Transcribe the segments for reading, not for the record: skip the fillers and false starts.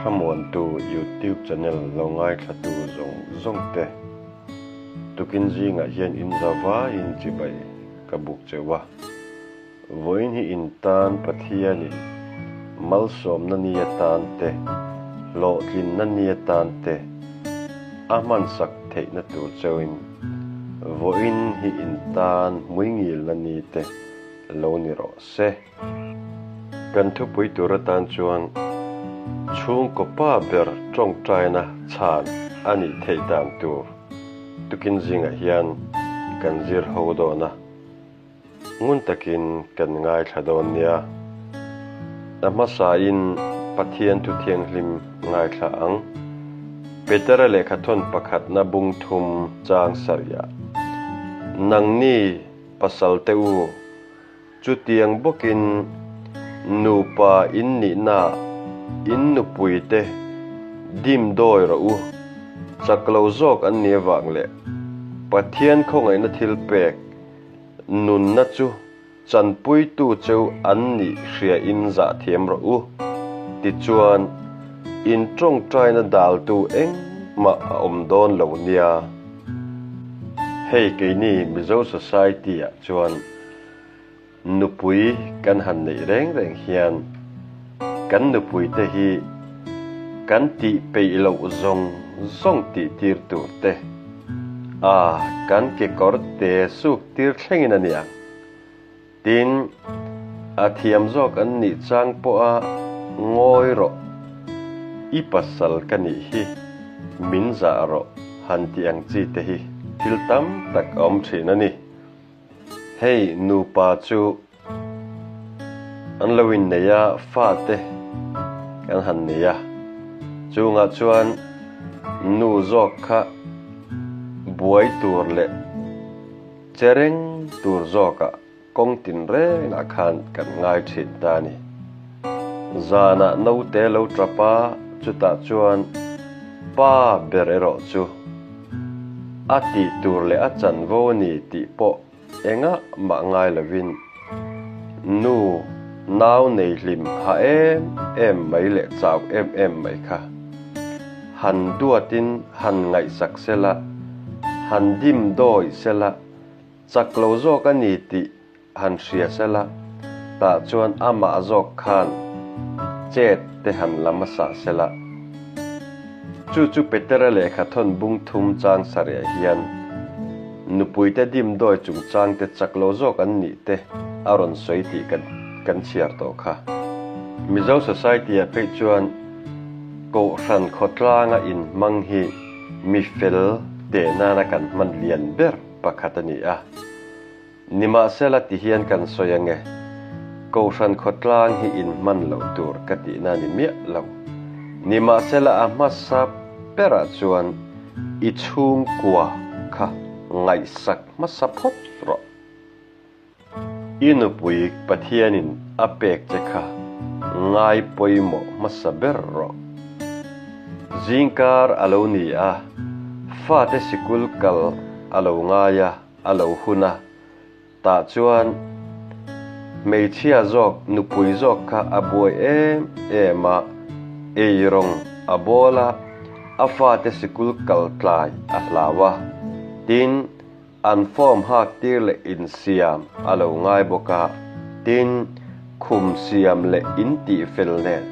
Thlamuantu YouTube channel lo ngaithlatu zawng zawng te, tukin zingah hian in za vaiin chibai ka buk cheu a. Vawiin hi in tan Pathianin malsawmna ni atan te, hlawhtlinna ni atan te a hmansak theihna tur cheuin vawiin hi in tan hmuingilna ni te lo ni rawh se. Kan thupui tur atan chuan chhungkaw pa ber tawngtaina chhan a nih theih dan tur tukin zingah hian kan zir ho dawn a, ngun takin kan ngaithla dawn nia. A hmasain Pathian thu thianghlim ngaithla ang. Petera lehkhathawn pakhatna bung thum chang sarih ah, Nangni pasal te u, Chutiang bawkin nupa in nihna in nupuite dim dawi rawh u, chak lo zawk an ni avang leh Pathian khawngaihna thil pek nunna chu chanpuitu cheu an nih hria in zah thiam rawh u. Tichuan, in tawngtaina daltu engmah a awm dawn lo nia. Hei keini Mizo Society-ah chuan Nupui kan han neih reng reng hian kan nupuite hi kan tih peih loh zawng zawng tih tir tur te, a kan kekawr te suk tir thlengin a niang. Tin, a thiam zawk an nih chang pawha ngawi rawh, i pasal ka nih hi, min zah rawh han tih ang chi te hi thil tam tak a awm thin a ni. Hei nupa chu an lo innei a, fate kan han nei a, chungah chuan nu zawk kha buai tur leh che reng tur zawkah kawng tinrengah khan kan ngai thin ta a ni. Zanah naute lo tap a, chutah chuan pa ber erawh chu a tih tur leh a chanvo a ni tih pawh engah mah ngai lovin nu nau nei hlim ha em em mai leh chau em em mai kha han duatin han ngaihsak sela, han dim dawi sela, chak lo zawk a ni tih Han hria sela, tah chuan amah zawk khan chet te han la hmasa sela. Chu chu Petera lehkha thawn bung thum chang sarih hian nupuite dimdawi chungchangte chak lo zawk an nih te a rawn sawi tih kan kan chhiar tawh kha. Mizo Society-ah phei chuan Kohhran khawtlanga inhmang hi mi fel teh nana kan hman lian ber pakhat a ni a. Nimahsela ti hian kan sawi ange, Kohhran khawtlang hi in hman loh tur ka tihna ni miah lo. Nimahsela a hmasa berah chuan i chhungkua kha ngaihsak hmasa phawt rawh. I nupui Pathianin a pek che kha ngai pawimawh hmasa ber rawh. Zingkar a lo ni a, fate sikul kal a lo ngai a. A lo hun a, tah chuan hmeichhia zawk nupui zawk kha a buai em em a, eirawng a bawl a, a fate sikul kal tlai a hlau a, tin, an form hak tir leh insiam a lo ngai bawk a, tin, khum siam leh intih fel nen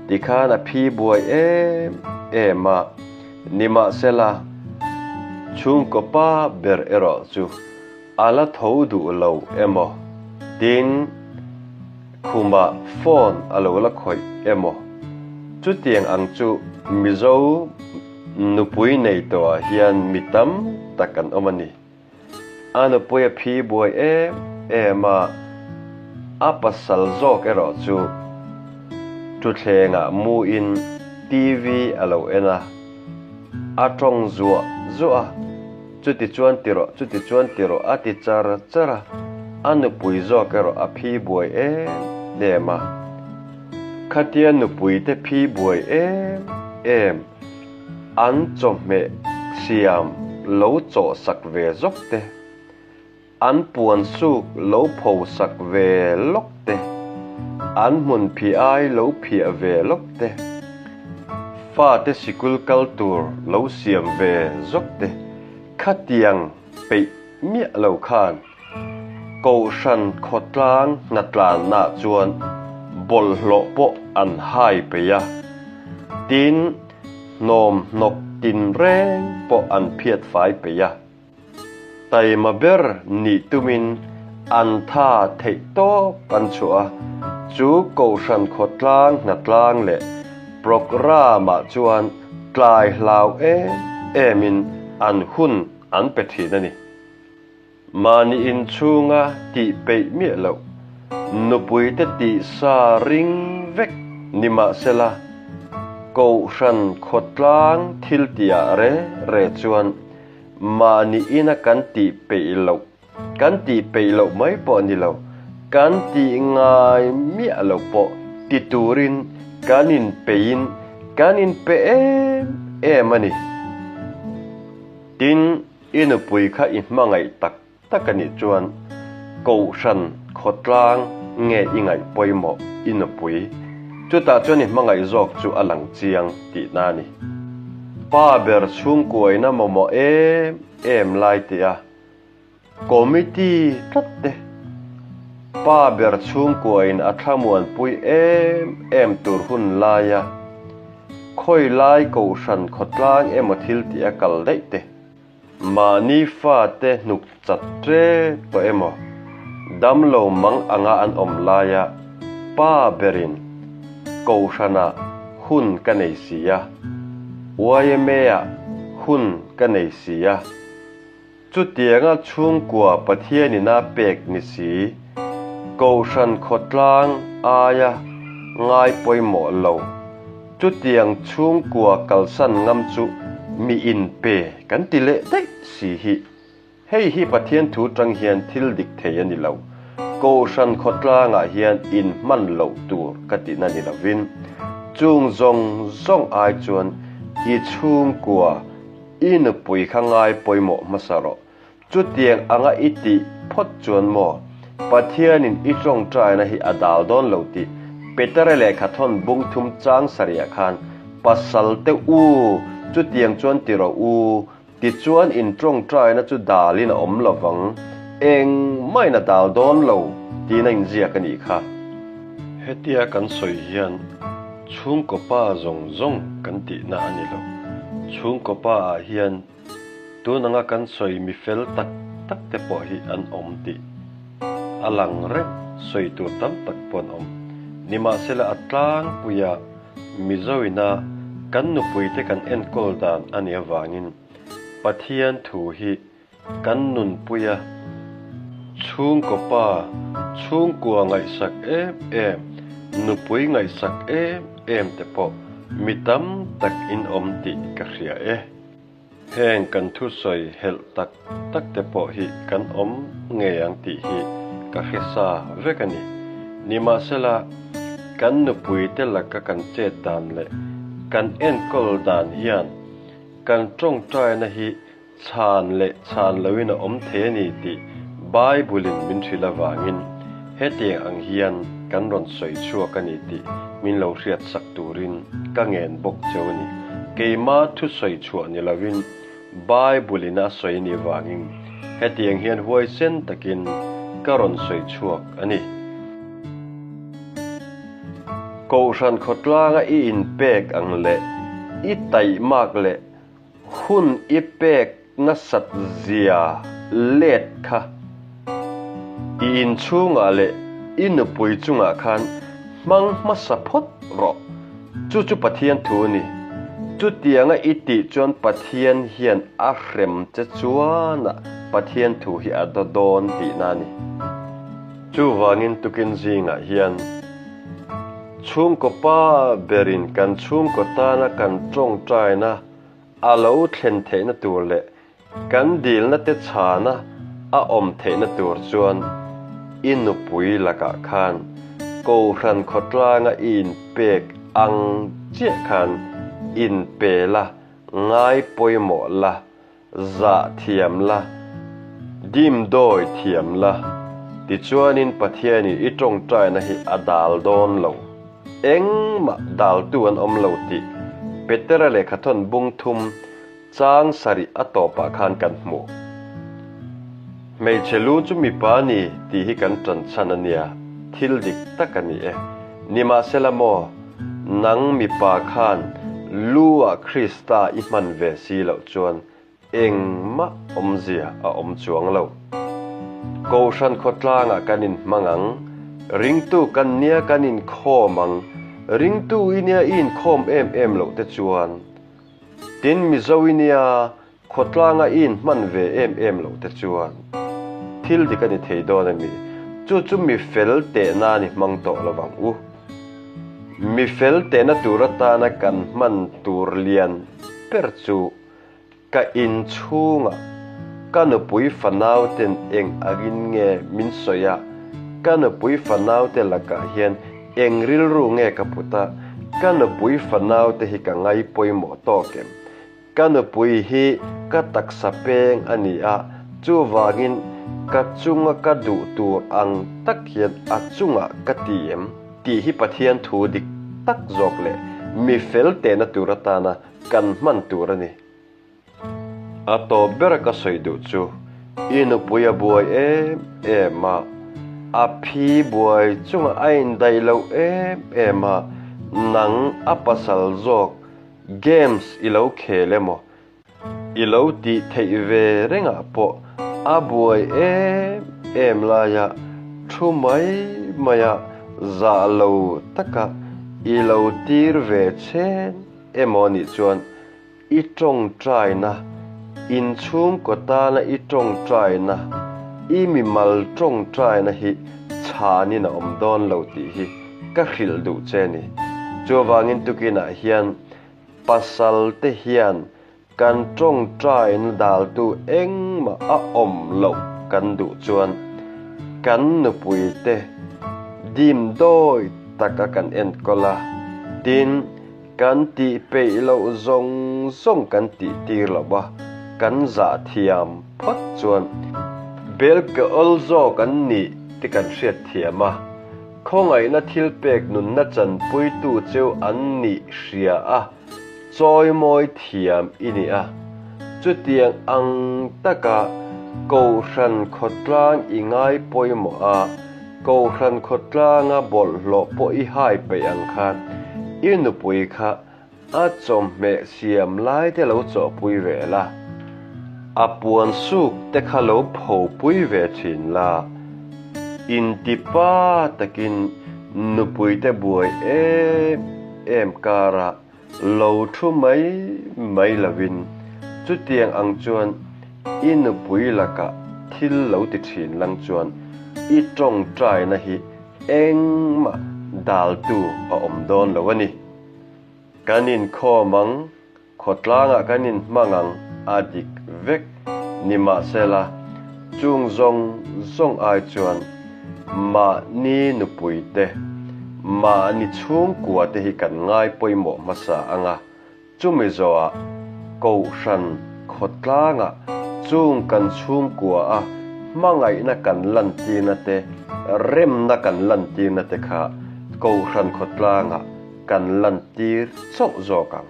tikhan a phi buai em em a. Nimahsela, chhungkaw pa ber erawh chu a la tho duh lo emaw, tin, khumah phone a lo la khawih emaw, chutiang ang chu Mizo nupui nei tawhah hian mi tam tak an awm a ni. A nupui a phi buai em em a, a pasal zawk erawh chu thutthlengah muin TV a lo en a, a tawng zuah zuah a, chuti chuan ti rawh, chuti chuan ti rawh a ti char char a, a nupui zawk erawh a phi buai em em a. Khatia nupuite phi buai em em. An chawhmeh siam lo chawh sak ve zawk te, an puan suk lo pho sak ve lawk te, an hmun phiah ai lo phiah ve lawk te. Fate sikul kal tur lo siam ve zawk te khatiang peih miah lo khan Kohhran khawtlang hnatlannaah chuan bawlhhlawh pawh an hai peih a, tin, hnawm hnawk tinreng pawh an phiat fai peih a. Taima ber nih tumin an tha theih tawp an chhuah a, chu Kohhran khawtlang hnatlang leh programme-ah chuan tlai hlau em emin an hun an pe thin a ni. Mahni inchhunga tih peih miah loh, nupuite tih sa ring vek ni mahsela, Kohhran khawtlang thil tihah re re chuan mahni ina kan tih peih loh, kan tih peih loh mai pawh ni lo, kan tih ngai miah loh pawh ti turin kan inpeihin kan inpe em em a ni. Tin, I nupui kha i hmangaih tak tak a nih chuan Kohhran khawtlang nge i ngaih pawimawh i nupui? Chutah chuan i hmangaih zawk chu a lang chiang tihna a ni. Pa ber chhungkuaina mamawh em em lai tih a Committee tlat te pa ber chhungkuain a thlamuanpui em em tur hun laia Khawi lai kohhran khawtlang emaw thil tih a kal daih te, mahni fate hnuk chat ṭep tawh emaw, damlo mang anga an awm laia pa berin kohhranah hun ka nei si a, YMA-ah hun ka nei si a, Chutianga chhungkua Pathianina pek ni si, Kohhran khawtlang aia ngai pawimawh lo. Chutiang chhungkua kalsan ngam chu mi inpe kan ti leh daih si hi. Hei hi Pathian thu tang hian thil dik thei a ni lo. Kohhran khawtlangah hian inhman loh tur ka tihna ni lovin, chung zawng zawng ai chuan i chhungkua I nupui kha ngai pawimawh hmasa rawh. Chutiang anga i tih phawt chuan maw? Pathianin i tawngtaina hi a dal dawn lo tih Petere lehkha thawn bung thum chang sarih khan pasal te u, chutiang chuan ti rawh u, tichuan in tawngtaina chu dalin a awm lovang, engmah in a dal dawn lo tiin a inziak a nih kha. Hetia kan sawi hian Chhungkaw pa zawng zawng kan tihna a ni lo. Chhungkaw pa ah hian tun anga kan sawi mi fel tak tak te pawh hi an awm tih a lang reng, sawi tur tam tak pawh an awm. Nimahsela a tlangpuia Mizoina kan nupuite kan enkawl dan a nih avangin Pathian thu hi Kan nunpuia chhungkaw pa, chhungkua ngaihsak em em, nupui ngaihsak em em te pawh mi tam tak in awm tih ka hria e. Heng kan thusawi helh tak tak te pawh hi kan awm ngei ang tih hi ka hre sa vek a ni. Nimahsela, kan nupui te laka kan chet dan leh kan enkawl dan hian kan tawngtaina hi Chhan leh chhan loin a awm thei a ni tih Bible-in min hrilh avangin hetiang ang hian kan rawn sawi chhuak a ni tih min lo hriatsak turin ka ngen bawk cheu a ni. Keima thu sawi chhuah ni loin Bible-in a sawi a nih avangin hetiang hian huaisen takin ka rawn sawi chhuak a ni. Kohhran khawtlanga i inpek ang leh i taihmak leh Hun i pek nasat zia let kha i inchhungah leh i nupui chungah khan hmang hmasa phawt rawh. Chu chu Pathian thu a ni. Chutianga i tih chuan Pathian hian a hrem che chuanah Pathian thu hi a daw dawn tihna a ni. Chuvangin tukin zingah hian Chhungkaw pa berin kan chhungkaw tana kan tawngtaina a lo thlen theihna tur leh kan dilna te chhana a awm theihna tur chuan i nupui lakah khan Kohhran khawtlanga i inpek ang chiah khan inpe la, ngai pawimawh la. Zah thiam la, dim dawi thiam la, tichuanin Pathianin i tawngtaina hi a dal dawn lo. Engmah daltu an awm lo tih Petera lehkhathawn bung thum chang sarih a tawpah khan kan hmu. Hmeichhe lu chu mipa a ni tih hi kan ṭan chhan a nia, thil dik tak a ni e. Nimahsela maw, nang mipa khan lu-ah Krista i hman ve si loh chuan Engmah awmzia a awm chuang lo. Kohhran khawtlangah kan inhmang ang, ringtu kan nia kan inkhawm ang, ringtu i nia i inkhawm em em loh te chuan, tin Mizo i nia khawtlanga i inhman ve em em loh te chuan thil dik a ni thei dawn a mi? Chu chu mi fel teh nan i hmang tawh lo vang u. Mi fel tehna tur atana kan hman tur lian ber chu Ka inchhungah ka nupui fanauten eng angin nge min sawi a, ka nupui fanaute lakah hian eng rilru nge ka put a, ka nupui fanaute hi ka ngai pawimawh tawk em? Ka nupui hi ka taksa peng a ni a, chuvangin ka chunga ka duh tur ang tak hian a chungah ka ti em? Tih hi Pathian thu dik tak zawk leh mi fel tehna tur atana Kan hman tur a ni. A tawp bera ka sawi duh chu i nupui a buai em em a, a phi buai chunga a indaih loh em em a, nang a pasal zawk games i lo khel emaw i lo tih theih ve rengah pawh a buai em em laia thu mai maia zah lo taka i lo tir ve chhen Emaw nih chuan i tawngtaina, inchhungkaw tana i tawngtaina, i mimal tawngtaina hi chhanin a awm dawn lo tih hi ka hrilh duh che ni. Chuvangin tukinah hian pasalte hian kan tawngtaina daltu engmah a awm loh kan duh chuan kan nupuite dim dawi taka kan enkawl a, tin, Kan tih peih loh zawng zawng kan tih tir lo a, kan zah thiam phawt chuan bel ke awl zawk an nih te kan hriat thiam a, khawngaihna thil pek nunna chanpuitu cheu an nih hria a, chawimawi thiam i ni a. Chutiang ang taka Kohhran khawtlang i ngai pawimawh a, Kohhran khawtlanga bawlhhlawh pawh i hai peih ang khan i nupui kha a chawhmeh siam lai te lo chawhpui ve la, a puan suk te kha lo phopui ve thin la, intipa takin nupui te buai em em karah Lo thu mai mai lovin chutiang ang chuan i nupui lakah thil lo ti thin lang chuan i tawngtaina hi engmah daltu a awm dawn lo a ni. Kan inkhawm ang, khawtlangah kan inhmang ang a dik vek nimahsela chung zawng zawng ai chuan Mahni nupuite, mahni chhungkuate hi kan ngai pawimawh hmasa ang a, chumi zawhah Kohhran khawtlangah chung kan chhungkua a hmangaihna kan lantirna te, remna kan lantirna te kha Kohhran khawtlangah kan lantir chauh zawk ang.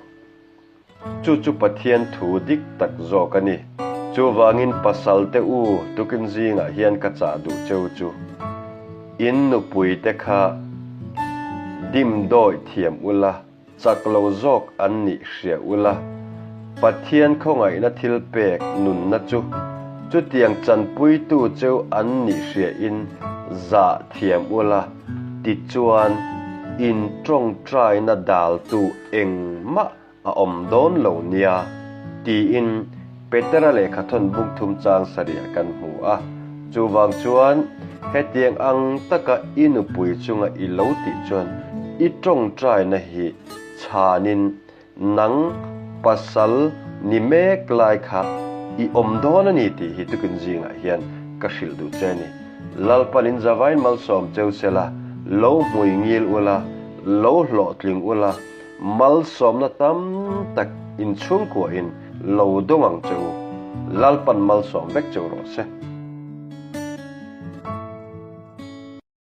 Chu chu Pathian thu dik tak zawk a ni. Chuvangin pasalte u tukin zingah hian ka chah duh cheu chu. In nupuite kha dim dawi thiam ula, chak lo zawk an nih hria ula, Pathian khawngaihna thil pek nunna chu chutiang chanpuitu cheu an nih hriain zah thiam ula, tichuan in tawngtaina daltu engmah a awm dawn lo nia, tiin Petera lehkhathawn buk thum chang sarih kan hmu a. Chuvang chuan hetiang ang taka i nupui chunga i lo tih chuan i tawngtaina hi chhanin nang pasal ni mek lai kha i awm dawn a ni tih hi tukin zingah hian ka hrilh duh che a ni. Lalpan in zavain malsawm cheu sela, lo hmui ngil ula, lo hlawhtling ula, Malsawmna tam tak inchhungkuahin lo dawng ang che u. Lalpan malsawm vek che u rawh se.